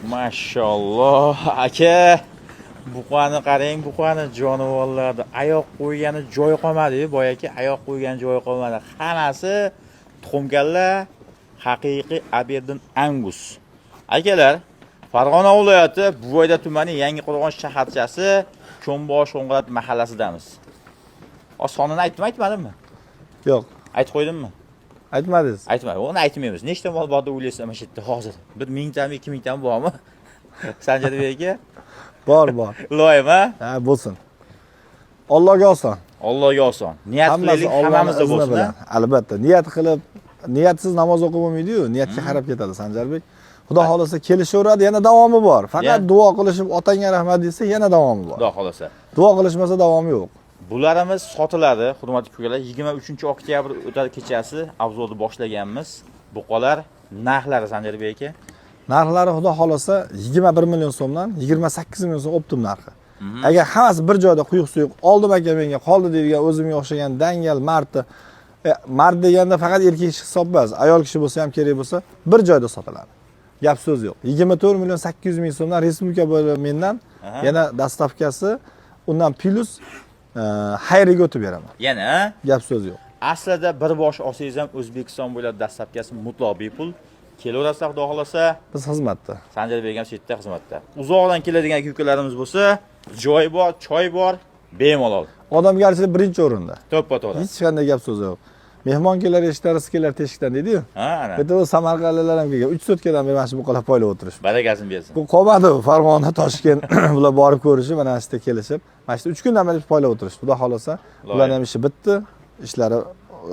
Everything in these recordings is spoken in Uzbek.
Mashalloh, aka. Buqani qarang, buqani, jonivorlarni oyoq qo'ygani joy qolmadi, boyaki oyoq qo'ygan joyi qolmadi. Hammasi tuxumkalla, haqiqiy Aberdin Angus. Akalar, Farg'ona viloyati Buvayda tumani Yangi Qo'rg'on shaharchasi Ko'mbosh Qo'ng'irot mahallasidamiz. O sonini aytdim, aytmadimmi? Yo'q. Aytib qo'ydimmi? Aytmadingiz. Aytma, uni aytmaymiz. Nechta mol bor deb o'ylaysiz mana shu yerda hozir? Bir mingtami, 2000 tami bormi? Sanjarbek aka? Bor, bor. Iloyim, ha? Ha, bo'lsin. Allohga oson. Allohga oson. Niyat Hammasi qilaylik, Allohning hammamizda izni bo'lsin, bilan. ha? Albatta, niyat qilib, niyatsiz namoz o'qib bo'lmaydi-yu, niyatga qarab ketadi, Sanjarbek. Xudo xohlasa, kelishaveradi, yana davomi bor. Faqat duo qilishib, otangga rahmat desa, yana davomi bor. Xudo xohlasa. Duo qilishmasa, davomi yo'q. Bularimiz sotiladi, hurmatli ukalar. 23 oktyabr o'tar kechasi обзор ni boshlaganmiz. Buqalar narxlari, Sanjarbek aka? Narxlari, xudo xohlasa, 21 million so'mdan 28 million so'm оптом narxi. Agar hammasi bir joyda quyuq suyuq oldim aka, menga qoldi deydigan, o'zimga o'xshagan dangal mardi, mard deganda faqat erkak kishi hisob emas, ayol kishi bo'lsa ham, kerak bo'lsa, bir joyda sotiladi. Gap so'z yo'q. 24 million 800 ming so'mdan respublika bo'ylab mendan yana доставка si, undan плюс xayriga o'tib beraman. Yana, ha? Gap so'z yo'q. Aslida bir bosh olsangiz ham, O'zbekiston bo'ylab доставка si mutlaq bepul. Kelaverasizlar, xudo xohlasa. Biz xizmatda. Sanjarbek ham shu yerda xizmatda. Uzoqdan keladigan aka ukalarimiz bo'lsa, joy bor, choy bor, bemalol. Odamgarchilik birinchi o'rinda. To'ppa to'g'ri. Hech qanday gap so'z yo'q. Mehmon kelar eshikdan, rizq kelar teshikdan deydi-yu. Ha, ana. Bitta u samarqandliklar ham kelgan. 3 sutkadan beri mana shu buqalar poylab o'tirishibdi. Barakasini bersin. Bu qolmadi, Farg'ona, Toshkent, bular borib ko'rishib, mana shu yerda kelishib, mana shu 3 kundan beri poylab o'tirishibdi. Xudo xohlasa, bularning ham ishi bitdi. Ishlari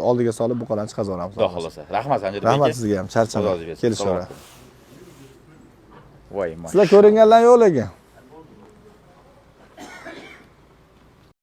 oldiga solib, buqalarni chiqarib yuboramiz. Xudo xohlasa. Rahmat, Sanjarbek aka. Rahmat sizga ham, Xudo charchamang. rozi bersin. Kelishaveradi. Voy, Sizlar ko'ringanlar yo'q lekin.